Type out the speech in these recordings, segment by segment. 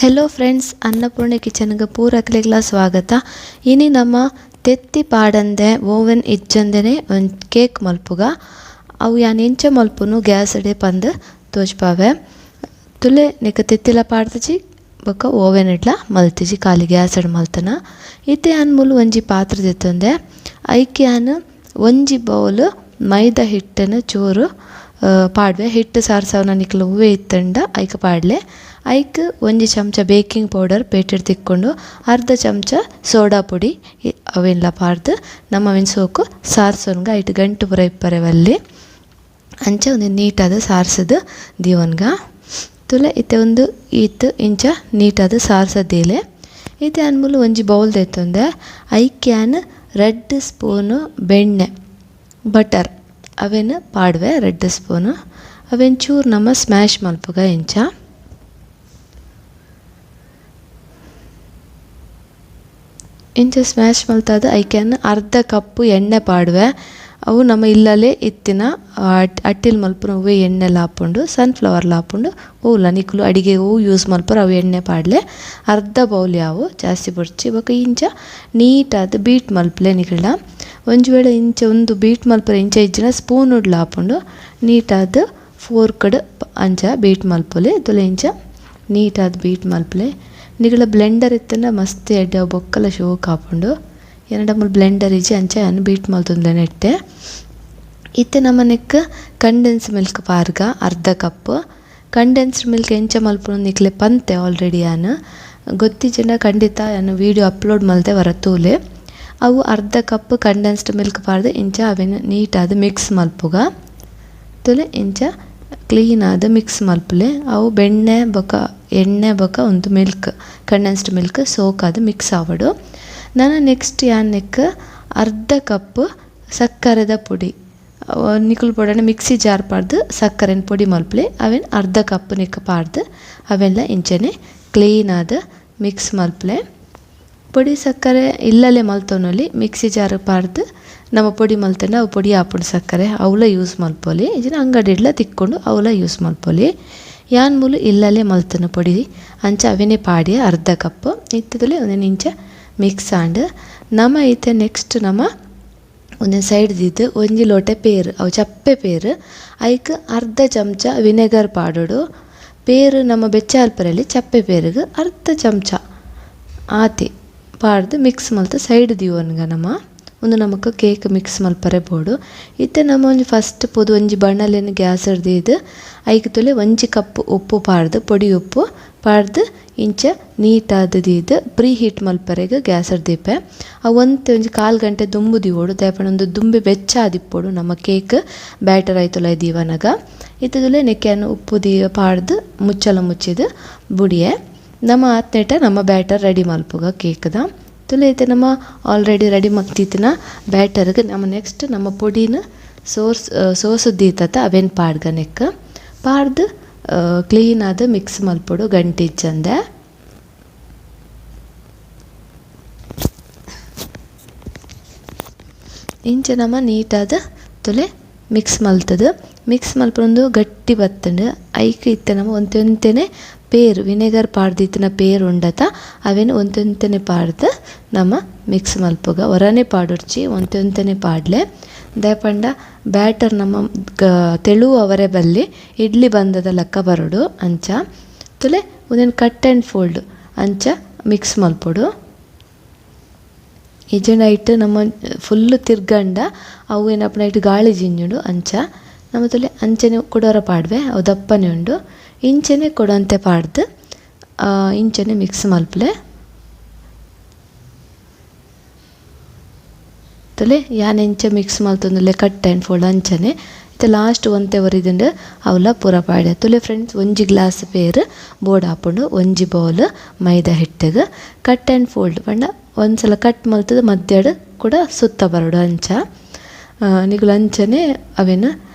Hello friends, Annapurna ಕಿಚನ್ಗೆ ಪೂರಕ್ಲೆಗ್ಲ ಸ್ವಾಗತ. ಇನಿ ನಮ್ಮ ತೆತ್ತಿ ಪಾಡಂದೆ ಓವೆನ್ ಇಜ್ಜಂದೆನೆ ಒಂಜಿ ಕೇಕ್ ಮಲ್ಪುಗ. ಅವು ಯಾನ್ ಎಂಚ ಮಲ್ಪುನು ಗ್ಯಾಸ್ ಡೆ ಪಂದ್ ತೋಜ್ಪಾವೆ. ತುಲೆ ನಿಕ ತೆತ್ತಿಲ ಪಾಡ್ದಿಜಿ ಬೊಕ ಓವೆನ್ ಇಡ್ಲ ಮಲ್ತಿಜಿ, ಖಾಲಿ ಗ್ಯಾಸ್ ಡ್ ಮಲ್ತನ. ಇತ್ತೆ ಯಾನ್ ಮೂಲು ಒಂಜಿ ಪಾತ್ರೆ ದೆತ್ತೊಂದೆ. ಐಕ್ ಯಾನ್ ಒಂಜಿ ಬೌಲ್ ಮೈದಾ ಹಿಟ್ಟನ್ನು ಚೂರು ಪಾಡ್ವೆ. ಹಿಟ್ಟು ಸಾರ್ಸವನ ನಿಕ್ಲ ಹೂವೆ ಇತ್ತಂಡ ಐಕ್ ಪಾಡ್ಲೆ. ಐಕ್ ಒಂಜಿ ಚಮಚ ಬೇಕಿಂಗ್ ಪೌಡರ್ ಪೇಟೆಡ್ ತಿಕ್ಕೊಂಡು, ಅರ್ಧ ಚಮಚ ಸೋಡಾ ಪುಡಿ ಅವೆನ್ಲ ಪಾಡ್ದು ನಮ್ಮ ಅವೆನ್ ಸೋಕು ಸಾರ್ಸೊನ್ಗ. ಐಟ್ ಗಂಟು ಪೂರ ಇಪ್ಪರೆ ಬಲ್ಲಿ ಅಂಚ ಒಂಜಿ ನೀಟಾದ ಸಾರ್ಸದು ದೀವೊನ್ಗ. ತುಲೆ ಇತ್ತೆ ಒಂದು ಈತ್ ಇಂಚ ನೀಟಾದ ಸಾರ್ಸದೀಲೆ. ಇತ್ತೆ ಯಾನ್ ಮೂಲು ಒಂಜಿ ಬೌಲ್ ದೆತ್ತೊಂದೆ. ಐಕ್ ಯಾನ್ 2 ಸ್ಪೂನು ಬೆಣ್ಣೆ ಬಟರ್ ಅವೆನ್ ಪಾಡ್ವೆ. 2 ಸ್ಪೂನು ಅವೆನ್ ಚೂರು ನಮ್ಮ ಸ್ಮ್ಯಾಶ್ ಮಲ್ಪುಗ ಇಂಚ. ಇಂಚ ಸ್ಮ್ಯಾಶ್ ಮಲ್ತಾದ ಐಕೆನ್ ಅರ್ಧ ಕಪ್ಪು ಎಣ್ಣೆ ಪಾಡ್ವೆ. ಅವು ನಮ್ಮ ಇಲ್ಲಲೇ ಇತ್ತಿನ ಅಟ್ಟಿಲ್ ಮಲ್ಪುನ ಹೂವೆ ಎಣ್ಣೆ ಲಾಪುಂಡು, ಸನ್ಫ್ಲವರ್ ಲಾಪುಂಡು. ಹೂಲ ನಿಕುಲು ಅಡಿಗೆ ಹೂ ಯೂಸ್ ಮಲ್ಪುರ ಅವು ಎಣ್ಣೆ ಪಾಡ್ಲೆ. ಅರ್ಧ ಬೌಲ್ ಯಾವು ಜಾಸ್ತಿ ಬೊಡ್ಚಿ. ಬೊಕ ಇಂಚ ನೀಟಾದ್ ಬೀಟ್ ಮಲ್ಪಲೆ ನಿಕುಲ. ಒಂಜಿ ವೇಳೆ ಇಂಚ ಒಂದು ಬೀಟ್ ಮಲ್ಪುರ ಇಂಚ ಇಜ್ಜಿನ ಸ್ಪೂನ್ ಉಡ್ಲ ಆಪುಂಡು. ನೀಟಾದ್ ಫೋರ್ಕ್ಡ್ ಅಂಚ ಬೀಟ್ ಮಲ್ಪೊಲಿ. ತುಲೆ ಇಂಚ ನೀಟಾದ್ ಬೀಟ್ ಮಲ್ಪಲೆ. ನಿಕುಲ ಬ್ಲೆಂಡರ್ ಇತ್ತಂಡ ಮಸ್ತ್ ಎಡ್ಡೆ ಅವು ಬೊಕ್ಕಲ ಶೋಕ್ ಆಪುಂಡು. ಎನ್ನಡ ಮೂಲು ಬ್ಲೆಂಡರ್ ಇಜ್ಜಿ ಅಂಚ ಯಾನ್ ಬೀಟ್ ಮಲ್ತೊಂದುಲ್ಲೆ ನೆಟ್ಟೆ. ಇತ್ತೆ ನಮ್ಮ ನೆಕ್ಕ್ ಕಂಡೆನ್ಸ್ ಮಿಲ್ಕ್ ಪಾರ್ಗ ಅರ್ಧ cup. Condensed milk ಎಂಚ ಮಲ್ಪುನು ನಿಕ್ಲೆ ಪಂತೆ ಆಲ್ರೆಡಿ ಯಾನ್. ಗೊತ್ತಿಜ್ಜಿಂಡ ಖಂಡಿತ ಯಾನ್ ವೀಡಿಯೋ ಅಪ್ಲೋಡ್ ಮಲ್ತೆ ವರ ತೂಲೆ. ಅವು ಅರ್ಧ cup condensed milk ಪಾರ್ದ್ ಇಂಚ ಅವೆನ್ ನೀಟಾದ್ ಮಿಕ್ಸ್ ಮಲ್ಪುಗ. ತುಲೆ ಇಂಚ ಕ್ಲೀನ್ ಆದ್ ಮಿಕ್ಸ್ ಮಲ್ಪುಲೆ. ಅವು ಬೆಣ್ಣೆ ಬೊಕ ಎಣ್ಣೆ ಬೊಕ ಒಂದು milk condensed milk soak ಆದ್ ಮಿಕ್ಸ್ ಆವೊಡು. ನನ ನೆಕ್ಸ್ಟ್ ಯಾನ್ ನೆಕ್ಕ್ ಅರ್ಧ ಕಪ್ ಸಕ್ಕರೆದ ಪುಡಿ. ನಿಕುಲು ಪೋಡಂಡ ಮಿಕ್ಸಿ ಜಾರ್ ಪಾಡ್ದು ಸಕ್ಕರೆನ್ ಪೊಡಿ ಮಲ್ಪುಲೆ. ಅವೆನ್ ಅರ್ಧ ಕಪ್ ನೆಕ್ಕ್ ಪಾಡ್ದು ಅವೆಲ್ಲ ಇಂಚನೆ ಕ್ಲೀನ್ ಆದ್ ಮಿಕ್ಸ್ ಮಲ್ಪುಲೆ. ಪೊಡಿ ಸಕ್ಕರೆ ಇಲ್ಲಲೇ ಮಲ್ತೊನೊಲಿ. ಮಿಕ್ಸಿ ಜಾರ್ ಪಾಡ್ದು ನಮ್ಮ ಪೊಡಿ ಮಲ್ತಂಡ ಅವು ಪೊಡಿ ಆಪುಂಡು ಸಕ್ಕರೆ ಅವುಲ ಯೂಸ್ ಮಲ್ಪೊಲಿ. ಇಜ್ಜಿಂಡ ಅಂಗಡಿಡ್ಲ ತಿಕ್ಕೊಂಡು ಅವುಲ ಯೂಸ್ ಮಲ್ಪೊಲಿ. ಯಾನ್ ಮೂಲು ಇಲ್ಲಲೇ ಮಲ್ತನ ಪೊಡಿ ಅಂಚ ಅವೆನೆ ಪಾಡಿ ಅರ್ಧ ಕಪ್ ಇತ್ತದಲೆ ಒಂದೆನ್ ಇಂಚ ಮಿಕ್ಸ್ ಆಂಡ್. ನಮ ಇತ್ತೆ ನೆಕ್ಸ್ಟ್ ನಮ ಒಂದೆನ್ ಸೈಡ್ ದೀದ್ ಒಂಜಿ ಲೋಟೆ ಪೇರು, ಅವು ಚಪ್ಪೆ ಪೇರು. ಐಕ್ ಅರ್ಧ ಚಮಚ ವಿನೆಗರ್ ಪಾಡೊಡು. ಪೇರು ನಮ್ಮ ಬೆಚ್ಚ ಅಲ್ಪರಲ್ಲಿ ಚಪ್ಪೆ ಪೇರುಗ್ ಅರ್ಧ ಚಮಚ ಆತಿ ಪಾಡ್ದು ಮಿಕ್ಸ್ ಮಲ್ತ್ ಸೈಡ್ ದೀವೊನ್ಗ ನಮ. ಉಂದು ನಮಕ್ ಕೇಕ್ ಮಿಕ್ಸ್ ಮಲ್ಪರೆ ಬೋಡು. ಇತ್ತೆ ನಮ ಒಂಜಿ ಫಸ್ಟ್ ಪೋದು ಒಂಜಿ ಬಣಲೆನ್ ಗ್ಯಾಸ್ ದೀದ್ ಐಕ್ ತುಲೆ ಒಂಜಿ ಕಪ್ ಉಪ್ಪು ಪಾಡ್ದು, ಪೊಡಿ ಉಪ್ಪು ಪಾಡ್ದು ಇಂಚ ನೀಟಾದ್ ದೀದ್ ಪ್ರೀ ಹೀಟ್ ಮಲ್ಪರೆಗ್ ಗ್ಯಾಸ್ ದೀಪೆ. ಅವು ಒಂತೆ ಒಂಜಿ ಕಾಲ್ ಗಂಟೆ ದುಂಬು ದೀವೊಡು. ದಾಯೆ ಒಂದು ದುಂಬೆ ಬೆಚ್ಚ ಆದಿಪ್ಪೊಡು ನಮ್ಮ ಕೇಕ್ ಬ್ಯಾಟರ್ ಆಯ್ತುಲ ದೀವನಗ. ಇತ್ತೆ ತುಲೆ ನೆಕ್ಕೆನ್ ಉಪ್ಪು ದೀ ಪಾಡ್ದು ಮುಚ್ಚಲ ಮುಚ್ಚಿದ್ ಬುಡಿಯೆ. ನಮ್ಮ ಆತ್ನೇಟ ನಮ್ಮ ಬ್ಯಾಟರ್ ರೆಡಿ ಮಲ್ಪುಗ ಕೇಕ್ದ. ತುಲೆ ಇತ್ತೆ ನಮ್ಮ ಆಲ್ರೆಡಿ ರೆಡಿ ಮಲ್ತಿತ್ತಿನ ಬ್ಯಾಟರ್ಗೆ ನಮ್ಮ ನೆಕ್ಸ್ಟ್ ನಮ್ಮ ಪೊಡಿನ ಸೋಸ್ ದೀತತ ಅವೇನ್ ಪಾಡ್ಗ ನೆಕ್ ಪಾಡ್ದು ಕ್ಲೀನ್ ಆದ್ ಮಿಕ್ಸ್ ಮಲ್ಪೊಡು ಗಂಟಿಜ್ಜಂದೆ. ಇಂಚ ನಮ್ಮ ನೀಟಾದ್ ತುಲೆ ಮಿಕ್ಸ್ ಮಲ್ತದು. ಮಿಕ್ಸ್ ಮಲ್ಪೊಂದು ಗಟ್ಟಿ ಬತ್ತಂಡು. ಐಕ್ ಇತ್ತೆ ನಮ್ಮ ಒಂತೆ ಒಂತೆನೆ ಪೇರು ವಿನೆಗರ್ ಪಾಡ್ದಿತ್ತಿನ ಪೇರು ಉಂಡತ ಅವೆನ್ ಒಂತೆ ಒಂತೆನೆ ಪಾಡ್ದು ನಮ್ಮ ಮಿಕ್ಸ್ ಮಲ್ಪುಗ. ಒರನೆ ಪಾಡೊಡ್ಚಿ ಒಂತೆ ಒಂತೆನೆ ಪಾಡ್ಲೆ. ದಾಯೆ ಪಂಡ ಬ್ಯಾಟರ್ ನಮ್ಮ ತೆಳು ಅವರೆ ಬಲ್ಲಿ ಇಡ್ಲಿ ಬಂದದ ಲೆಕ್ಕ ಬರೊಡು ಅಂಚ. ತುಲೆ ಉಂದೆನ್ cut and fold ಅಂಚ ಮಿಕ್ಸ್ ಮಲ್ಪೊಡು. ಇಜ್ಜಂಡ ಐಟ್ ನಮ್ಮ ಫುಲ್ ತಿರ್ಗಂಡ ಅವು ಏನಪ್ಪಣ ಐಟ್ ಗಾಳಿ ಜಿಂಜುಂಡು ಅಂಚ. ನಮ್ಮ ತುಲೆ ಅಂಚನೆ ಕುಡೋರ ಪಾಡ್ವೆ, ಅವು ದಪ್ಪನೆ ಉಂಡು. ಇಂಚನೆ ಕೊಡಂತೆ ಪಾಡ್ದು ಇಂಚನೆ ಮಿಕ್ಸ್ ಮಲ್ಪಲೆ. ತುಲೆ ಯಾನ್ ಎಂಚ ಮಿಕ್ಸ್ ಮಲ್ತೊಂದುಲ್ಲೆ cut and fold ಅಂಚನೆ. ಇತ್ತೆ ಲಾಸ್ಟ್ ಒಂತೆ ಒರಿದುಂಡು ಅವಲ ಪೂರ ಪಾಡ್ಯ. ತುಲೆ ಫ್ರೆಂಡ್ಸ್ ಒಂಜಿ ಗ್ಲಾಸ್ ಪೇರು ಬೋರ್ಡ್ ಆಪುಂಡು ಒಂಜಿ ಬೌಲ್ ಮೈದಾ ಹಿಟ್ಟಿಗ್. Cut and fold ಪಂಡ ಒಂದ್ಸಲ ಕಟ್ ಮಲ್ತದು ಮಧ್ಯಡ್ ಕೂಡ ಸುತ್ತ ಬರೊಡು ಅಂಚ. ನಿಕುಲು ಅಂಚನೆ ಅವೆನ್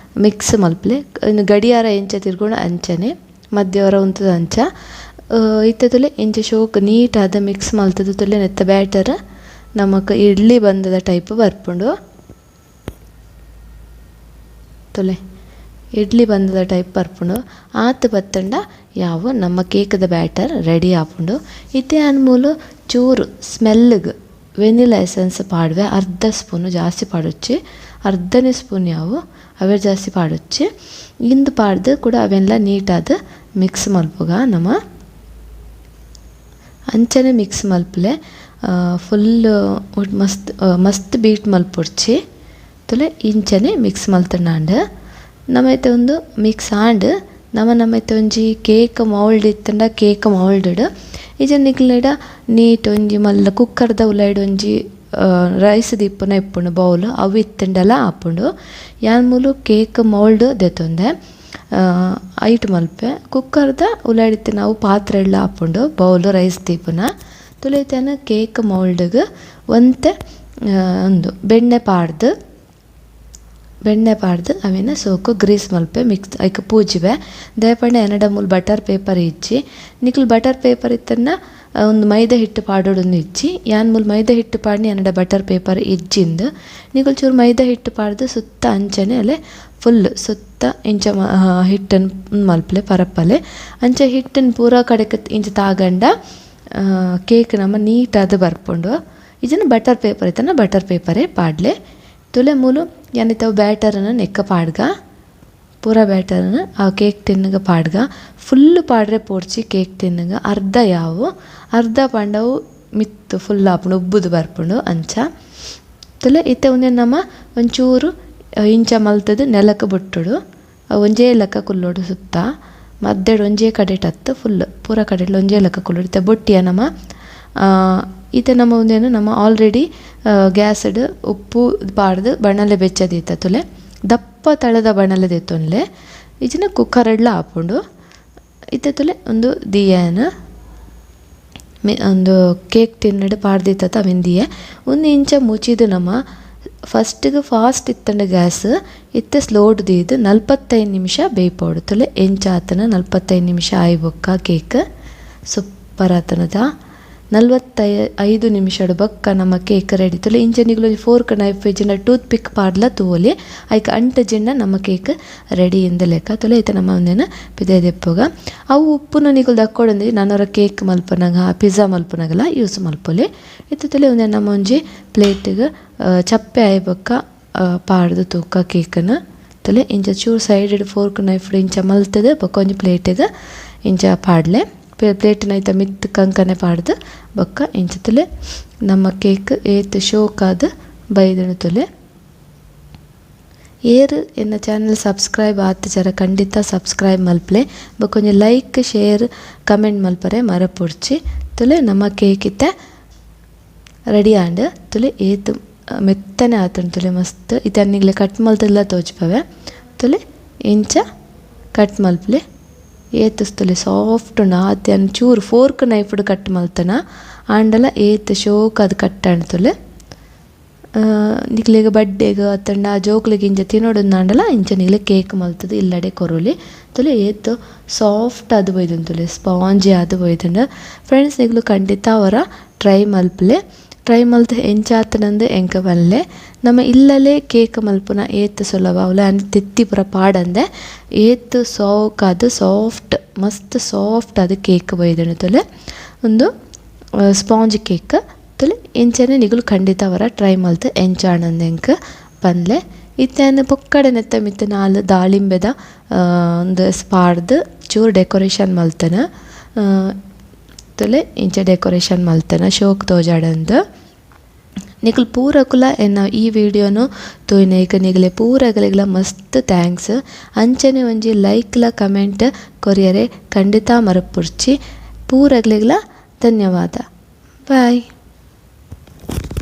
ಮಿಕ್ಸ್ ಮಲ್ಪಲೆ. ಇನ್ನು ಗಡಿಯಾರ ಎಂಚ ತಿರ್ಗುಂಡು ಅಂಚನೆ ಮಧ್ಯವರ ಉಂತುದು ಅಂಚ. ಇತ್ತೆ ತುಲೆ ಇಂಚ ಶೋಕ್ ನೀಟಾದ ಮಿಕ್ಸ್ ಮಲ್ತದು ತುಲೆ ನೆತ್ತ ಬ್ಯಾಟರ್ ನಮಕ್ ಇಡ್ಲಿ ಬಂದದ ಟೈಪ್ ಬರ್ಪುಂಡು. ತುಲೆ Idli ಬಂದದ ಟೈಪ್ ಬರ್ಪುಂಡು ಆತ್ ಬತ್ತಂಡ ಯಾವ ನಮ್ಮ ಕೇಕ್ದ ಬ್ಯಾಟರ್ ರೆಡಿ ಆಪುಂಡು. ಇತ್ತೆ ಅನ್ಮೂಲು ಚೂರು ಸ್ಮೆಲ್ಗ್ ವೆನಿಲಾ ಎಸೆನ್ಸ್ ಪಾಡುವೆ ಅರ್ಧ ಸ್ಪೂನ್ ಜಾಸ್ತಿ ಪಾಡೊಚ್ಚಿ ಅರ್ಧನೇ ಸ್ಪೂನ್ ಯಾವು ಅವೇ ಜಾಸ್ತಿ ಪಾಡೊಚ್ಚಿ ಇಂದು ಪಾಡ್ದು ಕೂಡ ಅವೆಲ್ಲ ನೀಟಾದ ಮಿಕ್ಸ್ ಮಲ್ಪುಗ ನಮ್ಮ ಅಂಚನೆ ಮಿಕ್ಸ್ ಮಲ್ಪಲೆ ಫುಲ್ ಮಸ್ತ್ ಮಸ್ತ್ ಬೀಟ್ ಮಲ್ಪೊಡ್ಚಿ ತುಲೆ ಇಂಚನೆ ಮಿಕ್ಸ್ ಮಲ್ತನಾಂಡ್ ನಮೈತೆ ಒಂದು ಮಿಕ್ಸ್ ಆಂಡ್ ನಮ ನಮೈತೆ ಒಂಜಿ ಕೇಕ್ ಮೌಲ್ಡ್ ಇತ್ತಂಡ ಕೇಕ್ ಮೌಲ್ಡ್ ಇಜ ನಿಕ್ಲೆಡ ನೀಟ್ ಒಂಜಿ ಮಲ್ಲ ಕುಕ್ಕರ್ದ ಉಲೈಡ್ ಒಂಜಿ ರೈಸ್ ದಿಪ್ಪುನ ಇಪ್ಪುಂಡು ಬೌಲ್ ಅವು ಇತ್ತಂಡಲ ಆಪುಂಡು. ಯಾನ್ ಮೂಲು ಕೇಕ್ ಮೌಲ್ಡ್ ದೆತೊಂದೆ ಐಟ್ ಮಲ್ಪೆ ಕುಕ್ಕರ್ದ ಉಲೈಡ್ ನಾವು ಪಾತ್ರೆ ಎಲ್ಲ ಆಪುಂಡು ಬೌಲ್ ರೈಸ್ ದೀಪುನ ತುಲೈತನ ಕೇಕ್ ಮೌಲ್ಡ್ಗ್ ಒಂತೆ ಒಂದು ಬೆಣ್ಣೆ ಪಾಡ್ದು ಅವೇನ ಸೋಕು ಗ್ರೀಸ್ ಮಲ್ಪೆ ಮಿಕ್ಸ್ ಐಕ್ ಪೂಜಿವೆ ದಯಪಂಡ ಎನ್ನಡ ಮೂಲು ಬಟರ್ ಪೇಪರ್ ಇಜ್ಜಿ ನಿಕ್ಲು ಬಟರ್ ಪೇಪರ್ ಇತ್ತನ್ನ ಒಂದು ಮೈದಾ ಹಿಟ್ಟು ಪಾಡೋಡೊಂದು ಇಜ್ಜಿ ಯಾನ್ ಮೂಲು ಮೈದಾ ಹಿಟ್ಟು ಪಾಡ್ನಿ ಎನ್ನಡ ಬಟರ್ ಪೇಪರ್ ಇಜ್ಜಿಂದು ನಿಕುಲು ಚೂರು ಮೈದಾ ಹಿಟ್ಟು ಪಾಡ್ದು ಸುತ್ತ ಅಂಚನೆ ಅಲ್ಲೇ ಫುಲ್ ಸುತ್ತ ಇಂಚ ಹಿಟ್ಟನ್ನು ಮಲ್ಪಲೆ ಪರಪ್ಪಲೆ ಅಂಚ ಹಿಟ್ಟನ್ನು ಪೂರಾ ಕಡೆಕ್ ಇಂಚ ತಾಗಂಡ ಕೇಕ್ ನಮ್ಮ ನೀಟಾದ ಬರ್ಪುಂಡು. ಇಜನ ಬಟರ್ ಪೇಪರ್ ಇತ್ತನ್ನ ಬಟರ್ ಪೇಪರೇ ಪಾಡ್ಲೆ ತುಲೆ ಮೂಲು ಯಾನಿತ್ತವು ಬ್ಯಾಟರನ್ನು ನೆಕ್ಕ ಪಾಡ್ಗ ಪೂರ ಬ್ಯಾಟರನ್ನು ಆ ಕೇಕ್ ತಿನ್ನಗ ಪಾಡ್ಗ ಫುಲ್ ಪಾಡ್ರೆ ಪೋಡ್ಚಿ ಕೇಕ್ ತಿನ್ನಗ ಅರ್ಧ ಯಾವು ಅರ್ಧ ಪಾಂಡವು ಮಿತ್ತು ಫುಲ್ ಆಪುಂಡು ಉಬ್ಬುದು ಬರ್ಪುಂಡು ಅಂಚ ತುಲೆ ಇತ್ತೆ ಒಂದೇ ನಮ್ಮ ಒಂಚೂರು ಇಂಚ ಮಲ್ತದು ನೆಲಕ್ಕೆ ಬೊಟ್ಟುಡು ಒಂಜೇ ಲೆಕ್ಕ ಕುಲ್ಲೋಡು ಸುತ್ತ ಮದ್ದೆಡು ಒಂಜೇ ಕಡೆಟತ್ತು ಫುಲ್ ಪೂರ ಕಡೆಟ್ ಒಂಜೇ ಲೆಕ್ಕ ಕುಲ್ಲೋಡು. ಇತ್ತೆ ಬೊಟ್ಟಿಯ ನಮ್ಮ ಇತ್ತೆ ನಮ್ಮ ಒಂದೇನು ನಮ್ಮ ಆಲ್ರೆಡಿ ಗ್ಯಾಸ್ಡ್ ಉಪ್ಪು ಪಾಡ್ದು ಬಣಲೆ ಬೆಚ್ಚದೀತ ತುಲೆ ದಪ್ಪ ತಳದ ಬಣಲೆ ದೆತ್ತೊನ್ಲೆ ಇಜಿನ ಕುಕ್ಕರ್ಡ್ಲ ಆಪುಂಡು. ಇತ್ತೆ ತುಲೆ ಒಂದು ದಿಯನ ಒಂದು ಕೇಕ್ ತಿನ್ನಡು ಪಾಡ್ದಿತ್ತ ಅವೆನ್ ದಿಯೆ ಒಂದು ಇಂಚ ಮುಚ್ಚಿದು ನಮ್ಮ ಫಸ್ಟಿಗೆ ಫಾಸ್ಟ್ ಇತ್ತಂಡ ಗ್ಯಾಸ್ ಇತ್ತೆ ಸ್ಲೋಡ್ ದೀದು 45 ನಿಮಿಷ ಬೇಯ್ಪೋಡು. ತುಲೆ ಎಂಚ ಆತನ 45 ನಿಮಿಷ ಆಯಿ ಬೊಕ್ಕ ಕೇಕ್ ಸೂಪರ್ ಆತನದ 45 ನಿಮಿಷಡ್ ಬೊಕ್ಕ ನಮ್ಮ ಕೇಕ್ ರೆಡಿ. ತುಲೆ ಇಂಚ ನಿಗುಲು ಫೋರ್ಕ್ ನೈಫ್ ಇಜ್ಜಿಂಡ ಟೂತ್ ಪಿಕ್ ಪಾಡ್ಲ ತೂವೊಲಿ ಐಕ್ ಅಂಟ ಜಿಂಡ ನಮ್ಮ ಕೇಕ್ ರೆಡಿ ಇಂದ ಲೆಕ್ಕ. ತುಲೆ ಇತ್ತೆ ನಮ್ಮ ಒಂದೇನ ಪಿದೈ ದೆಪ್ಪುಗ ಅವು ಉಪ್ಪುನು ನಿಗುಲು ದಕ್ಕೊಡಂದು ನನೊರ ಕೇಕ್ ಮಲ್ಪುನಗ ಪಿಜ್ಜಾ ಮಲ್ಪುನಗಲ ಯೂಸ್ ಮಲ್ಪೊಲಿ. ಇತ್ತೆ ತುಲೆ ಒಂದೇ ನಮ್ಮ ಒಂಜಿ ಪ್ಲೇಟಿಗೆ ಚಪ್ಪೆ ಆಯಿ ಬೊಕ್ಕ ಪಾಡ್ದು ತೂಕ ಕೇಕನ್ನು ತುಲೆ ಇಂಚ ಚೂರು side fork knife ಇಂಚ ಮಲ್ತದು ಬೊಕ್ಕ ಒಂಜಿ ಪ್ಲೇಟಿಗೆ ಇಂಚ ಪಾಡ್ಲೆ ಪ್ಲೇಟಿನ ಐತ ಮಿತ್ತು ಕಂಕನೆ ಪಾಡ್ದು ಬೊಕ್ಕ ಇಂಚ ತುಲೆ ನಮ್ಮ ಕೇಕ್ ಏತ್ ಶೋಕಾದ್ ಬೈದಣ ತುಲೆ. ಏರ್ ಎನ್ನ ಚಾನಲ್ ಸಬ್ಸ್ಕ್ರೈಬ್ ಆತ ಜರ ಖಂಡಿತ ಸಬ್ಸ್ಕ್ರೈಬ್ ಮಲ್ಪಲೆ ಬೊಕ್ಕ ಒಂಜಿ like share comment ಮಲ್ಪರೆ ಮರಪೊಡ್ಚಿ. ತುಲೆ ನಮ್ಮ ಕೇಕ್ ಇತ್ತೆ ರೆಡಿ ಆಂಡ್ ತುಲೆ ಏತ್ ಮೆತ್ತನೆ ಆತುಂಡು ತುಲೆ ಮಸ್ತ್ ಇತ್ತೆ ನಿಗ್ಲೆ ಕಟ್ ಮಲ್ತಲ್ಲ ತೋಜ್ಪವೆ ತುಲೆ ಇಂಚ ಕಟ್ ಮಲ್ಪಲೆ ಏತ್ ತುಲೆ ಸಾಫ್ಟ್ ಉಂಡು ಆತೆ ಅನ್ ಚೂರು fork knifed cut ಮಲ್ತನ ಆಂಡಲ ಏತ್ ಶೋಕ್ ಅದು ಕಟ್ ಆಂಡ್ ತುಲೆ ನಿಕ್ಲೆಗ್ ಬಡ್ಡೆಗ್ ಅತ್ತಂಡ ಜೋಕ್ಲೆಗ್ ಇಂಚ ತಿನೊಡುಂದಾಂಡಲ ಇಂಚ ನಿಗ್ಲೆ ಕೇಕ್ ಮಲ್ತದು ಇಲ್ಲಡೆ ಕೊರೊಲಿ. ತುಲೆ ಏತ್ ಸಾಫ್ಟ್ ಆದ್ ಬೈದುಂಡು ತುಲೆ ಸ್ಪಾಂಜಿ ಆದ್ ಬೈದುಂಡು. ಫ್ರೆಂಡ್ಸ್ ನಿಗ್ಲು ಖಂಡಿತ ಅವರ ಟ್ರೈ ಮಲ್ಪಲೆ ಟ್ರೈ ಮಲ್ತ್ ಎಂಚಾತನಂದು ಎಂಕ ಬಲ್ಲೆ ನಮ್ಮ ಇಲ್ಲಲೇ ಕೇಕ್ ಮಲ್ಪುನ ಏತ್ ಸುಲಭ ಅವಲ ಅನ್ ತೆತ್ತಿ ಪೂರ ಪಾಡಂದೆ ಏತ್ ಸೋಕಾದ್ ಸಾಫ್ಟ್ ಮಸ್ತ್ ಸಾಫ್ಟ್ ಆದ್ ಕೇಕ್ ಬೈದುಂಡು ತುಲೆ ಒಂದು ಸ್ಪಾಂಜ್ ಕೇಕ್ ತುಲೆ ಇಂಚನೆ ನಿಗುಲು ಖಂಡಿತ ಅವರ ಟ್ರೈ ಮಲ್ತ್ ಎಂಚಾಣಂದು ಎಂಕ್ ಪನ್ಲೆ. ಇತ್ತೆ ಅನ್ನ ಪೊಕ್ಕಡೆ ನೆತ್ತ ಮಿತ್ತ್ ನಾಲ್ ದಾಳಿಂಬೆದ ಒಂದು ಪಾಡ್ದು ಚೂರು ಡೆಕೋರೇಷನ್ ಮಲ್ತನ ತುಲೆ ಇಂಚ ಡೆಕೋರೇಷನ್ ಮಲ್ತನ ಶೋಕ್ ತೋಜಾಡಂದು. ನಿಕುಲು ಪೂರಕುಲ ಎನ್ನ ಈ ವಿಡಿಯೋನು ತೂಯಿನೈಕ್ ನಿಗಲೆ ಪೂರಗಲೆಗ್ಲ ಮಸ್ತ್ thanks. ಅಂಚನೆ ಒಂಜಿ ಲೈಕ್ಲ ಕಮೆಂಟ್ ಕೊರಿಯರೆ ಖಂಡಿತ ಮರಪುರ್ಚಿ. ಪೂರಗಲೆಗ್ಲ ಧನ್ಯವಾದ. ಬಾಯ್.